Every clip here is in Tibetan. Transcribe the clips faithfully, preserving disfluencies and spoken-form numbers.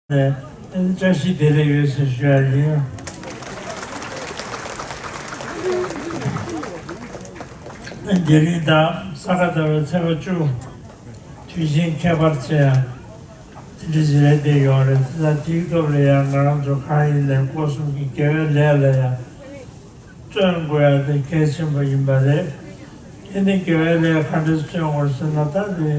ནས་བཀྲ་ཤིས་བདེ་ལེགས་ཡོད་ཟེར་ཞུ་ཡ་ཡིན། དེ་རིང་ད་ས་ག་ཟླ་བའི་ཚེས་པ་བཅུ། དུས་ཆེན་ཁྱད་པར་ཅན་དེ་འདྲ་ཞིག་རེད་བསྡད་ཡོད་རེད། ད་དེའི་སྐབས་ལ་ཡང་ང་རང་ཚོ་གང་ཡིན་ནས་སྒོ་གསུམ་གྱི་དགེ་བའི་ལས་ལ་ཡང་བརྩོན་དགོས་ཡ་དེ་གལ་ཆེན་པོ་ཡིན་པ་རེད། དེ་ནི་དགེ་བའི་ལས་ག་འདྲ་བརྩོན་དགོས་ཟེར་ན། ད་དེ་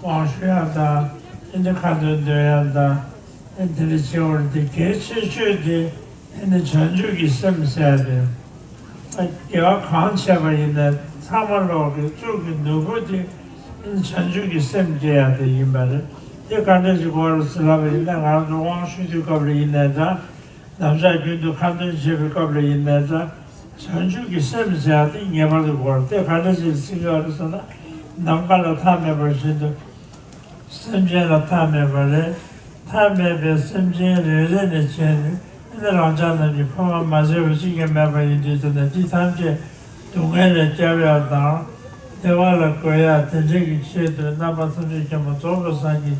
དབང་ཞུ་ཡ་དང་། དེ་ནི་ཁ་འདོན་འདོན་ཡ་དང་། དེ་འདྲ་བྱེད་དགོས་རེད། དེ་གལ་ཆེ་ཤོས་དེ་དེ་ནི་བྱང་ཆུབ་ཀྱི་སེམས་ཟེར་ཡ་དེ། དགེ་བ་གང་བྱས་པ་ཡིན་ནའི་ཚང་མ་ལོག་གི་གཙུག་གི་ནོར་བུ་དེ་དེ་ནི་བྱང་ཆུབ་ཀྱི་སེམས་སྐྱེ་ཡ་དེ་ཡིན་པ་རེད། དེ་ག་འདྲ་ཞིག་དགོས་རེད་ཟེར་ལབ་པ་ཡིན་ན། ང་རང་ཚོ་དབང་ཞུ་དུས་སྐབས་ལ་ཡིན་ནའི་འདྲ། ནམ་ཞག་རྒྱུན་དུ་ཁ་འདོན་བྱེད་པའི་སྐབས་ལ་ཡིན་ནའི་འདྲ། བྱང་ཆུབ་ཀྱི་སེམས་ཟེར་ཡ་དེ་ངེས་པར་དུ་དགོས་རེད། དེ་ག་འདྲ་ཞིག་ཟེར་གྱི་ཡོད་རེད་ཟེར་ན། ནམ་མཁའ་ལ་མཐའ་མེད་པ་བཞིན་དུ་སེམས་ཅན་ལ་མཐའ་མེད་པ་རེད། མཐའ་མེད་པའི་སེམས་ཅན་རེ་རེ་ནས་བྱས་ནས། ཨེ་ནི་རང་ཅག་རྣམས་ཀྱི་ཕ་མ་མ་བྱས་པ་གཅིག་ཀྱང་མེད་པ་ཡིན་དུས་ཙམ་ན། འདི་ཐམས་ཅད་སྡུག་བསྔལ་ལས་སྐྱོབ་ཡ་དང་། བདེ་བ་ལ་འགོད་ཡ་དེ་འདྲའི་གི་ཆེད་དུ། རྣམ་པ་ཐམས་ཅད་མཁྱེན་པ་རྫོགས་པའི་སངས་རྒྱས་ཀྱི་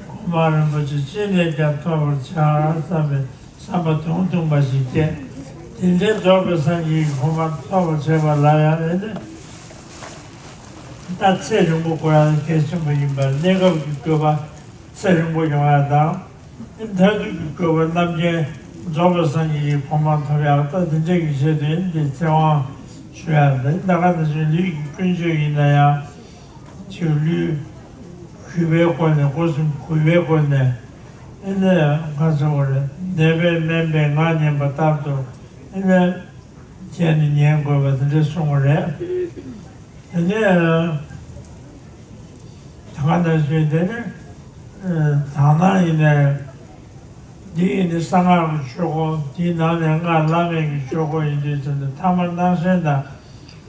གོ་འཕང་རིན་པོ་ཆེ་ཅི་ནས་ཀྱང་ཐོབ་པར་བྱ་བསམ་པའི་བསམ་པ་དུང་དུང་བ་ཞིག་སྐྱེས། དེ་འདྲའི་རྫོགས་པའི་སངས་རྒྱས་ཀྱི་གོ་འཕང་ཐོབ་པར་བྱེད་པ་ལ་ཡང་ཨེ་ནི་ད་ཚེ་རིང་པོ་དགོས་ཡ་གལ་ཆེན་པོ་ཡིན་པར། གནས་སྐབས་ཀྱི་དགོས་པ་ཚེ་རིང་པོ་ཡོང་ཡ་དང་། མཐར་ཐུག་གི་དགོས་པ་རྣམ་མཁྱེན་རྫོགས་པའི་སངས་རྒྱས་ཀྱི་གོ་འཕང་ཐོབ་ཡག་ད་དེ་འདྲ་གི་ཆེད་དུ་ཡིན། དེ་ཚེ་དབང་ཞུ་ཡག་འདི་ད་ག་ནང་བཞིན་ལུས་ཀྱི་ཀུན་སྤྱོད་ཡིན་ན་ཡང་། ཅིག་ལུས་གུས་པའི་སྒོ་ནས། སྒོ་གསུམ་གུས་པའི་སྒོ་ནས། ཨེ་ནས་ག་ཚོད་དགོས་རེད། ནད་པས་སྨན་པའི་ངག་ཉན་པ་ལྟར་དུ། ཨེ་ནས་བྱས་ནས་ཉན་དགོས་པ་དེ་འདྲ་གསུངས་པ་རེད། དེ་ནས་ད་ག་ནང་བཞིན་དེ་ནི་དག་སྣང་ཡིན་ནའི། འདི་ཡིན་ནི་གསང་སྔགས་ཀྱི་ཆོས་སྐོར། འདིའི་ནང་ནས་སྔགས་བླ་མེད་ཀྱི་ཆོས་སྐོར་ཡིན་དུས་ཙམ་དུ། ཐ་མལ་སྣང་ཞེན་དང་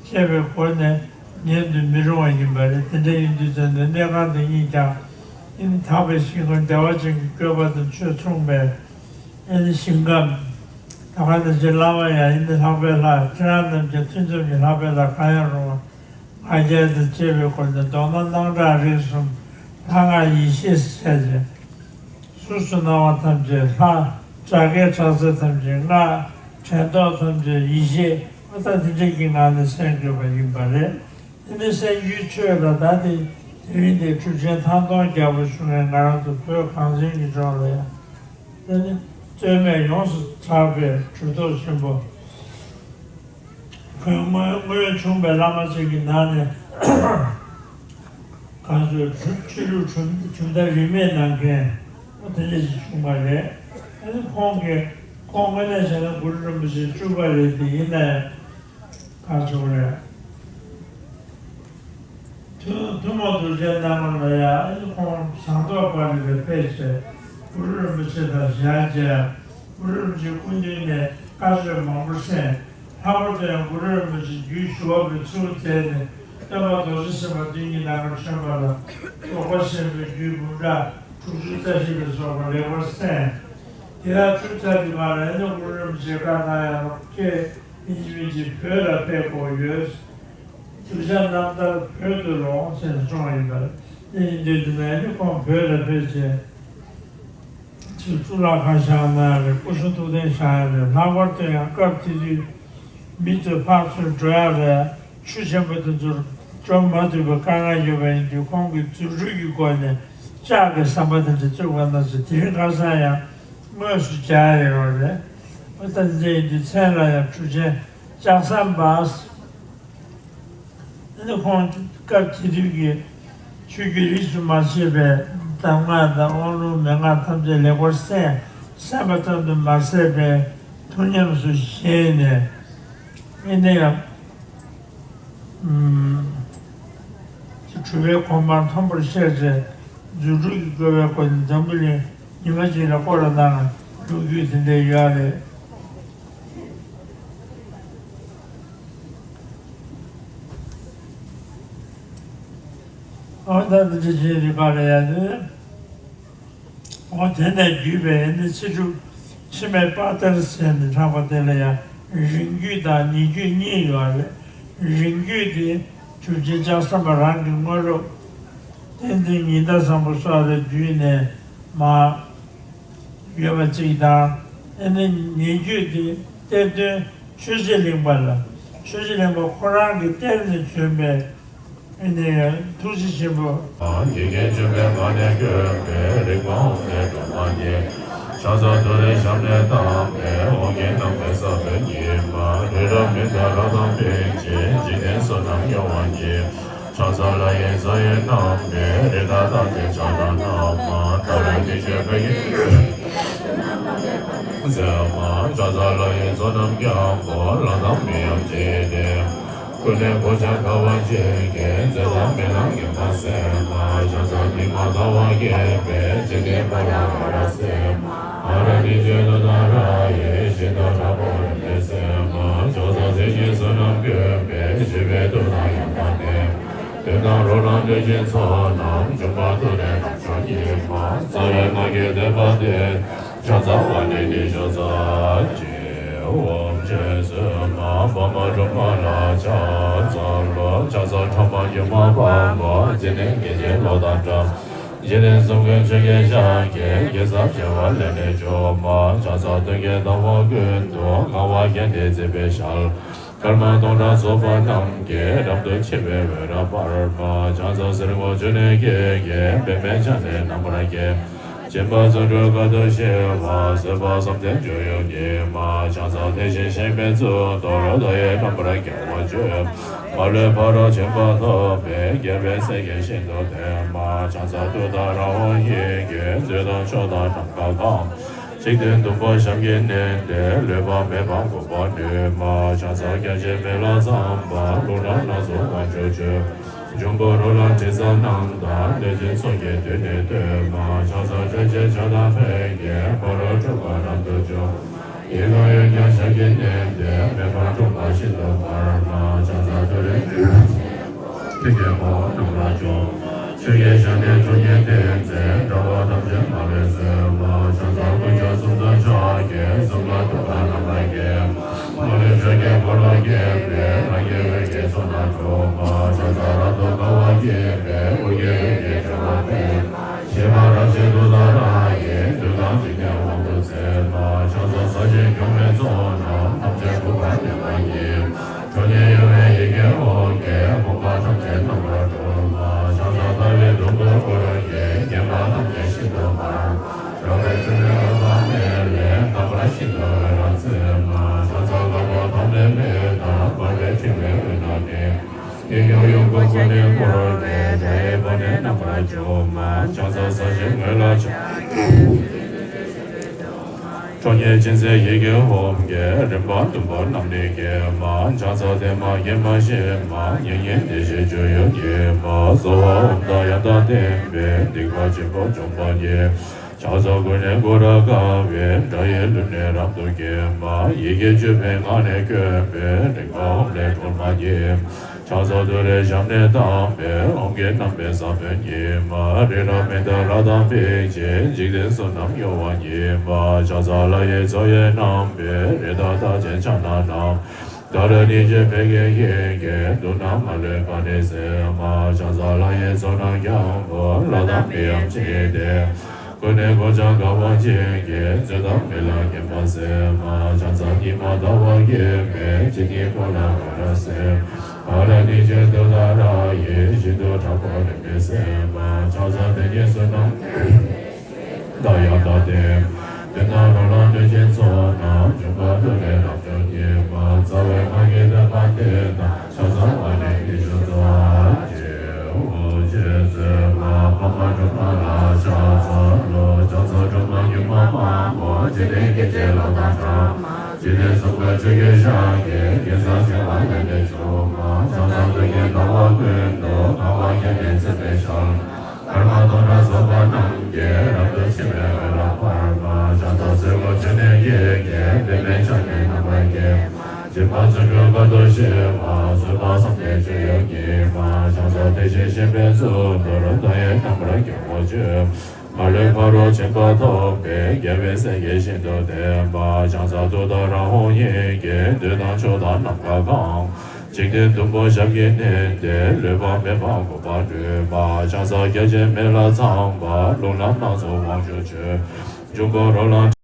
བཅས་པའི་སྒོ་ནས་ཉན་དུ་མི་རུང་བ་ཡིན་པ་རེད། དེ་འདྲ་ཡིན་དུས་ཙམ་དུ་གནས་ཁང་དེ་ཉིད་ཀྱང་ཨེ་ནི་དག་པའི་ཞིང་ཁམས། བདེ་བ་ཅན་གྱི་བཀོད་པ་དང་ཆོས་མཚུངས་པའི་ཨེ་ནི་ཞིང་ཁམས། ད་ག་ནང་བཞིན་ལྷ་བ་ཡང་ཨེ་ནི་ལྷག་པའི་ལྷ། ཁྱེད་རང་རྣམས་ཀྱང་ཐུན་མཚམས་ཀྱི་ལྷག་པའི་ལྷ་གང་ཡང་རུང་བ། ང་རྒྱལ་དང་བཅས་པའི་སྒོ་ནས། མདོར་ན་སྣང་གྲགས་རིག་གསུམ་ལྷ་སྔགས་ཡེ་ཤེས་སུ་བྱས་ཏེ། གཟུགས་སུ་སྣང་བ་ཐམས་ཅད་ལྷ། སྒྲ་སྐད་གྲགས་ཚད་ཐམས་ཅད་སྔགས། དྲན་རྟོག་ཐམས་ཅད་ཡེ་ཤེས། ཨ་ད་དེ་འདྲ་གི་ངང་ནས་གསན་དགོས་པ་ཡིན་པ་རེད། དེ་ནས་གསན་རྒྱུའི་ཆོས་ལ་ད་དེ་དེ་རིང་དེ་གྲུབ་ཆེན་ཐང་སྟོང་རྒྱལ་པོ་བཞུགས་མཁན། ང་རང་ཚོ་བོད་གངས་ཅན་གྱི་ལྗོངས་ལ་ཡང་། དེ་ནི་རྩོད་མེད་ཡོངས་སུ་གྲགས་པའི་གྲུབ་ཐོབ་ཆེན་པོ། ཁོང་སྔོན་སྔོན་བྱུང་བའི་བླ་མ་ཅིག་གི་ནང་ནས། གང་ཞུ་ཆོས་ལུགས་གྲུབ་གྲུབ་མཐའ་རིས་མེད་གནང་མཁན་དེ་འདྲ་ཞིག་བྱུང་བ་རེད། ཨ་ནི་ཁོང་གིས། ཁོང་དངོས་གནས་བྱས་ན་གུ་རུ་རིན་པོ་ཆེའི་སྤྲུལ་པ་རེད་དེ། ཡིན་ནའི་གང་ཞུ་རེད། ཐུན་ཐུན་མོང་རྡོ་རྗེའི་སྣང་ངོ་ལ་ཡང་ཨ་ནི་ཁོང་ཟངས་མདོག་དཔལ་རི་ལ་ཕེབས་བྱས་གུ་རུ་རིན་པོ་ཆེ་དང་ཞལ་མཇལ། གུ་རུ་རིན་པོ་ཆེའི་སྐུ་མདུན་ནས་བཀའ་ཆོས་མང་པོ་གསན། ལྷག་པར་དུ་ཡང་གུ་རུ་རིན་པོ་ཆེ་རྒྱུད་ཞུ་བ་པོའི་ཚུལ་མཛད་ནས། སྟོན་པ་རྡོ་རྗེ་སེམས་དཔའ་མདུན་གྱི་ནམ་མཁར་བྱོན་པ་ལ། རྫོགས་པ་ཆེན་པོའི་རྒྱུད་འབུམ་ཕྲག་དྲུག་ཅུ་རྩ་བཞི་ལ་སོགས་པ་ལེགས་པར་གསན། དེ་དག་གྲུབ་ཚར་དུས་སྒང་ལ་ཨ་ནི་གུ་རུ་རིན་པོ་ཆེས་བཀའ་གནང་ཡ་ལ། ཁྱེད་ཡིན་གཅིག་མིན་གཅིག་བོད་ལ་ཕེབས་དགོས་ཡོད། གདུལ་བྱ་རྣམ་ཐར་བོད་དུ་ལོངས་ཟེར་ནས་གསུངས་པ་ཡིན་པ་རེད། དེ་ཡིན་དུས་དེ་ནས་ཨ་ནི་ཁོང་བོད་ལ་ཕེབས་བྱས། ཅིག་གཙུག་ལག་ཁང་བཞེངས་གནང་ཡ་རེད། སྐུ་གསུང་ཐུགས་རྟེན་བཞེངས་ཡ་རེད། ལྷག་པར་དུ་ཡང་སྐབས་དེ་དུས་མི་ཚོ་ཕར་ཚུར་འགྲོ་ཡ་རེད། ཆུ་ཆེན་པོ་དེ་ཚོར་འགྲོ་མ་ཐུབ་པའི་དཀའ་ངལ་ཡོད་པ་ཡིན་དུས། ཁོང་གིས་རྫུ་འཕྲུལ་གྱི་སྒོ་ནས་ལྕགས་ཀྱི་ཟམ་པ་དེ་འདྲ་བཙུགས་པ་ནང་བཞིན། དེ་རིང་ཁ་སང་ཡང་དངོས་སུ་མཇལ་ཡོད་རེད། ཨ་ད་དེ་འདྲ་ཡིན་དུས་མཚན་ལ་ཡང་གྲུབ་ཆེན་ལྕགས་ཟམ་པ། ཨ་ནི་ཁོང་སྐབས་དེ་དུས་ཀྱི་ཆོས་བརྒྱུད་རིས་སུ་མ་ཆད་པའི་གདམས་ངག་དང་དབང་ལུང་མན་ངག་ཐམས་ཅད་ལེགས་པར་གསན། གསན་པ་ཙམ་དུ་མ་ཟད་པའི་ཐུགས་ཉམས་སུ་བཞེས་ནས། ཨེ་ནས་ཡང་། ཨུམ། གྲུབ་པའི་གོ་འཕང་མཐོན་པོར་གཤེགས་ཏེ། རྫུ་འཕྲུལ་གྱི་བཀོད་པའི་སྒོ་ནས་འཛམ་བུ་གླིང་ཉི་མ་གཅིག་ལ་བསྐོར་ར་གནང་བའི་ལོ་རྒྱུས་དེ་འདྲ་ཡོད་རེད། འོ་ད་འདི་འདྲ་བྱས་ཏེ་ག་རེ་ཡ་དེ། འོ་དེ་ནས་བརྒྱུད་པའི་ཨེ་ནི་ཚེ་སྒྲུབ་འཆི་མེད་དཔལ་སྟེར་ཟེར་ནས་གྲགས་པ་དེ་ལ་ཡང་རིང་བརྒྱུད་དང་ཉེ་བརྒྱུད་གཉིས་ཡོད་རེད། རིང་བརྒྱུད་དེ་གྲུབ་ཆེན་ལྕགས་ཟམ་པ་རང་གི་དངོས་སློབ་བསྟན་འཛིན་ཉི་ཟླ་བཟང་པོ་སོགས་ལ་བརྒྱུད་ནས་མར། ཡོད་པ་གཅིག་དང་། ཨ་ནི་ཉེ་བརྒྱུད་དེ་གཏེར་སྟོན་ཆོས་རྗེ་གླིང་པ་ལ། ཆོས་རྗེ་གླིང་པ་ཁོ་རང་གི་གཏེར་ནས་བྱོན་པའི་ཨ་ནི་ཐུགས་རྗེ་ཆེན་པོ། ཡི་གེ་བཅུ་པའི་ངག་ནས་བཀོད་པའི་རིག་པ་འོད་ཀྱི་སྒྲོན་མ་ཉིད། ཕྱག་འཚལ་ཏུ་རེའི་ཞབས་ནས་བཏབ་པའི་དབང་གིས་རྣམ་པར་གསལ་བའི་ཉི་མ། རི་རབ་མི་ལྡན་རབ་དང་འབིགས་བྱེད་འཇིག་རྟེན་གསུམ་རྣམས་གཡོ་བ་ཉིད། ཕྱག་འཚལ་ལྷ་ཡི་རྩ་བའི་རྣམ་པའི་རིགས་དང་རྟག་ཆེན་ཕྱག་ན་བསྣམས་མ། ཏཱ་ར་གཉིས་བརྗོད་ཕཊ་ཀྱི་མཚན་མ། ཕྱག་འཚལ་ལྷ་ཡི་ཚོགས་རྣམས་ཀྱང་པོ་ལྷ་དང་མིའམ་ཅི་ཡིན་ཏེ། ཀུན་ནས་གོ་ཆ་དགའ་བ་བརྗིད་ཀྱིས་མཛེས་དང་རྨི་ལམ་ཉི་མ་སྲན་མ། ཕྱག་འཚལ་ཉི་མ་ཟླ་བ་རྒྱས་པའི་འཇིག་རྟེན་པ་ལ་ཨ་ར་སྲན་མ། ཨ་ར་གཉིས་བརྗོད་ཏུཏྟཱ་ར་ཡི་ཤིན་ཏུ་དྲག་པོ་རིམ་གྱིས་སྲན་མ། ཕྱག་འཚལ་མཚན་ཉིད་གསུམ་རྣམས་བཀོད་པའི་བཞད་པའི་ཏུཏྟཱ་ཡང་དག་ལྡན། དོན་དང་རོ་ལངས་གནོད་སྦྱིན་ཚོགས་རྣམས་འཇོམས་པ་ཏུ་རེ་རབ་མཆོག་ཉིད་མ། རྩ་བའི་སྔགས་ཀྱི་བསྟོད་པ་འདི། ཕྱག་འཚལ་བ་ནི་དེ་ཤོ་ཙ་ཅི། ཨོཾ་རྗེ་བཙུན་མ་འཕགས་མ་སྒྲོལ་མ་ལ་ཕྱག་འཚལ་ལོ། ཕྱག་འཚལ་ཁྲོ་མོ་སྒྱུ་མ་ཕག་མོ་འཇིག་རྟེན་སྐྱེ་མཆེད་གློག་དང་འདྲ། འཇིག་རྟེན་གསུམ་མགོན་ཆུ་སྐྱེས་ཞལ་གྱི་གེ་སར་བྱེ་བ་ལས་འདྲེན་མཆོག་མ། ཕྱག་འཚལ་སྟོན་ཀའི་ཟླ་བ་ཀུན་ཏུ་གང་བ་བརྒྱན་ཏེ་བརྩེགས་པའི་ཞལ། སྐར་མ་སྟོང་ཕྲག་ཚོགས་པ་རྣམས་ཀྱིས་རབ་ཏུ་ཕྱེ་བའི་འོད་རབ་འབར་མ། ཕྱག་འཚལ་གསེར་སྔོ་ཆུ་ནས་སྐྱེས་ཀྱི་པདྨས་ཕྱག་ནི་རྣམ་པར་བརྒྱན། སྦྱིན་པ་བརྩོན་འགྲུས་དཀའ་ཐུབ་ཞི་བ་བཟོད་པ་བསམ་གཏན་སྤྱོད་ཡུལ་ཉིད་མ། ཕྱག་འཚལ་དེ་བཞིན་གཤེགས་པའི་གཙུག་ཏོར་མདོ་ཡི་རྣམ་པར་རྒྱལ་བ་སྤྱོད། མ་ལུས་ཕ་རོལ་ཕྱིན་པ་ཐོབ་པའི་རྒྱལ་བའི་སྲས་ཀྱི་ཞིང་དུ་དེད་མ། ཕྱག་འཚལ་ཏུཏྟཱ་ར་ཧཱུྃ་ཡི་གེས་མཛོད་དང་ཕྱོགས་དང་ནམ་མཁའ་གང་། འཇིག་རྟེན་བདུན་པོ་ཞབས་ཀྱིས་མནན་ཏེ་ལུས་པ་མེད་པར་འགུགས་པར་ནུས་མ། ཕྱག་འཚལ་སྐྱེ་མཆེད་མེ་ལྷ་ཚངས་པ་ཀླུ་ལྷ་སྣ་ཚོགས་དབང་ཕྱུག་མཆོད། འབྱུང་པོ་རོ་ལངས་དྲི་ཟ་རྣམས་དང་གནོད་སྦྱིན་ཚོགས་ཀྱིས་མདུན་ནས་བསྟོད་མ། ཕྱག་འཚལ་སྤྲུལ་སྐྱེས་ཕྱག་དང་ཕཊ་ཀྱིས་ཕ་རོལ་འཁྲུལ་པ་རབ་ཏུ་འཇོམས། ཡི་དམ་འོད་ཀྱང་ཞབས་ཀྱིས་མནན་ཏེ་མེ་འབར་འཁྲུལ་པ་ཤིན་ཏུ་འབར་མ། ཕྱག་འཚལ་ཏུ་རེ་ཏྲི་ཡིས་ཀྱི་དབང་རྣམ་པར་འཇོམས། ཆུ་སྐྱེས་ཞལ་ནི་ཁྲོ་གཉེར་ལྡན་མཛད་དགྲ་བོ་ཐམས་ཅད་མ་ལུས་གསོད་མ། ཕྱག་འཚལ་དཀོན་མཆོག་གསུམ་མཚོན་ཕྱག་རྒྱའི་གཟུངས་སྔགས་ཏུ་ཏྲ་རྣམ་པར་རྒྱལ། མ་ལུས་ཕྱོགས་ཀྱི་འཁོར་ལོ་བརྒྱན་པའི་རང་གི་འོད་ཀྱི་ཚོགས་རྣམས་འཁྲུག་མ། ཕྱག་འཚལ་རབ་ཏུ་དགའ་བ་བརྗིད་པའི་དབུ་རྒྱན་འོད་ཀྱི་བྱེ་བ་སྤེལ། ཞི་བ་རབ་བརྗིད་ཏུཏྟཱ་ར་ཡིས་བདུད་དང་འཇིག་རྟེན་དབང་དུ་མཛད་མ། ཕྱག་འཚལ་ས་གཞི་སྐྱོང་བའི་ཚོགས་རྣམས་ཐམས་ཅད་འགུགས་པར་ནུས་པ་ཉིད། ཁྲོ་གཉེར་གཡོ་བའི་ཡི་གེ་འོད་ཀྱིས་རྨོངས་པ་ཐམས་ཅད་རྣམ་པར་སྒྲོལ་མ། ཕྱག་འཚལ་ལྟ་བའི་ཟླུམ་པོ་དཀོར་གྱིས་བརྒྱན་པ་ཐམས་ཅད་ཤིན་ཏུ་འབར། འགྲོ་བའི་འཁྲུལ་མེད་འོད་དཔག་མེད་ལས་རྣམ་པར་ཤིན་ཏུ་འོད་རབ་མཛད་མ། ཕྱག་འཚལ་དཀར་པོ་ཐོགས་མེད་མེ་ལྟར་འབར་བའི་ཕྲེང་བའི་དབུས་ན་གནས། གཡས་བརྐྱང་གཡོན་བསྐུམ་ཀུན་ནས་བསྐོར་ཏེ་དགྲ་ཡི་དཔུང་ནི་རྣམ་པར་འཇོམས་མ། ཕྱག་འཚལ་ས་གཞིའི་ངོས་ལ་ཕྱག་ཁྲོ་གཉེར་ཅན་མཛད་ཡི་གེ་ཧཱུྃ་གིས་རིམ་པ་བདུན་པོ་རྣམས་ནི་འགེམས་མ། ཕྱག་འཚལ་བདེ་མ་དགེ་མ་ཞི་མ་ཡེ་ཉིད་བདེ་གཤེགས་སྤྱོད་ཡུལ་ཉིད་མ། གསོལ་བ་ཨོཾ་དང་ཡང་དག་ལྡན་པས་སྡིག་པ་ཆེན་པོ་འཇོམས་པ་ཉིད། ཕྱག་འཚལ་ཀུན་ནས་བསྐོར་རབ་དགའ་བའི་དགྲ་ཡི་ལུས་ནི་རབ་ཏུ་འགེམས་མ། ཡི་གེ་བཅུ་པའི་ངག་ནས་བཀོད་པའི་རིག་པ་ཧཱུྃ་ལས་སྒྲོལ་མ་ཉིད། ཕྱག་འཚལ་ཏུ་རེའི་ཞབས་ནས་བཏབ་པའི་ཧཱུྃ་གི་རྣམ་པའི་ས་བོན་ཉིད་མ། རི་རབ་མི་ལྡན་རབ་དང་འབིགས་བྱེད་འཇིག་རྟེན་གསུམ་རྣམས་གཡོ་བ་ཉིད་མ། ཕྱག་འཚལ་ལྷ་ཡི་མཚོ་ཡི་རྣམ་པའི་རི་དྭགས་རྟགས་ཅན་ཕྱག་ན་བསྣམས། ཏཱ་ར་གཉིས་བརྗོད་ཕཊ་ཀྱི་ཡི་གེས་བདུད་རྣམས་མ་ལུས་པ་ནི་སེལ་མ། ཕྱག་འཚལ་ལྷ་ཡི་ཚོགས་རྣམས་ཀྱང་པོ་ལྷ་དང་མིའམ་ཅི་ཡིན་ཏེ། ཀུན་ནས་གོ་ཆ་དགའ་བ་བརྗིད་ཀྱིས་མཛོད་དང་རྨི་ལམ་ཉི་མ་སྲན་མ། ཕྱག་འཚལ་ཉི་མ་ཟླ་བ་རྒྱས་པའི་འཇིག་རྟེན་ཀུན་ལ་འོད་རབ་གསལ། ཨ་ར་གཉིས་བརྗོད་ཏུཏྟཱ་ར་ཡི་ཤིན་ཏུ་དྲག་པོ་རིམ་གྱིས་སྲན་མ། ཕྱག་འཚལ་དེ་ཉིད་གསུམ་རྣམས་ཡང་དག་ལྡན། དོན་དང་རོ་ལངས་གནོད་སྦྱིན་ཚོགས་རྣམས་འཇོམས་པ་ཏུ་རེ་རབ་མཆོག་ཉིད་མ། རྩ་བའི་སྔགས་ཀྱི་བསྟོད་པ་འདི་དང་ཕྱག་འཚལ་བ་ནི་དེ་ཤོ་ཙ་ཅི། ཨོ་རྗེ་བཙུན་མ་འཕགས་མ་སྒྲོལ་མ་ལ་ཕྱག་འཚལ་ལོ། ཕྱག་འཚལ་སྒྲོལ་མ་མྱུར་མ་དམར་པོ་འཇིག་རྟེན་སྐྱེ་མཆེད་གློག་དང་འདྲ། འཇིག་རྟེན་གསུམ་མགོན་ཆུ་སྐྱེས་ཞལ་གྱི་གེ་སར་བྱེ་བ་ལས་འདྲེན་མཆོག་མ། ཕྱག་འཚལ་སྟོན་ཀའི་ཟླ་བ་ཀུན་ཏུ་གང་བ་བརྒྱན་ཏེ་བརྩེགས་པའི་ཞལ། སྐར་མ་སྟོང་ཕྲག་ཚོགས་པ་རྣམས་ཀྱིས་རབ་ཏུ་ཕྱེ་བའི་འོད་རབ་འབར་མ། ཕྱག་འཚལ་གསེར་སྔོ་ཆུ་ནས་སྐྱེས་ཀྱི་པདྨས་ཕྱག་ནི་རྣམ་པར་བརྒྱན། སྦྱིན་པ་བརྩོན་འགྲུས་དཀའ་ཐུབ་ཞི་བ་བཟོད་པ་བསམ་གཏན་སྤྱོད་ཡུལ་ཉིད་མ། ཕྱག་འཚལ་དེ་བཞིན་གཤེགས་པའི་གཙུག་ཏོར་མདོ་ཡི་རྣམ་པར་རྒྱལ་བ་སྤྱོད། མ་ལུས་ཕ་རོལ་ཕྱིན་པ་ཐོབ་པའི་རྒྱལ་བའི་སྲས་ཀྱི་ཞིང་དུ་དེད་མ། ཕྱག་འཚལ་ཏུཏྟཱ་ར་ཧཱུྃ་ཡི་གེས་འདོད་དང་ཕྱོགས་དང་ནམ་མཁའ་གང་། འཇིག་རྟེན་བདུན་པོ་ཞབས་ཀྱིས་མནན་ཏེ། ལུས་པ་མེད་པར་འགུགས་པར་ནུས་པ། ཆང་ས་རྒྱ་ཆེན་མེ་ལྷ་ཚངས་པ། རླུང་ལྷ་སྣ་ཚོགས་དབང་ཕྱུག་མཆོད། འབྱུང་པོ་རོ་ལངས་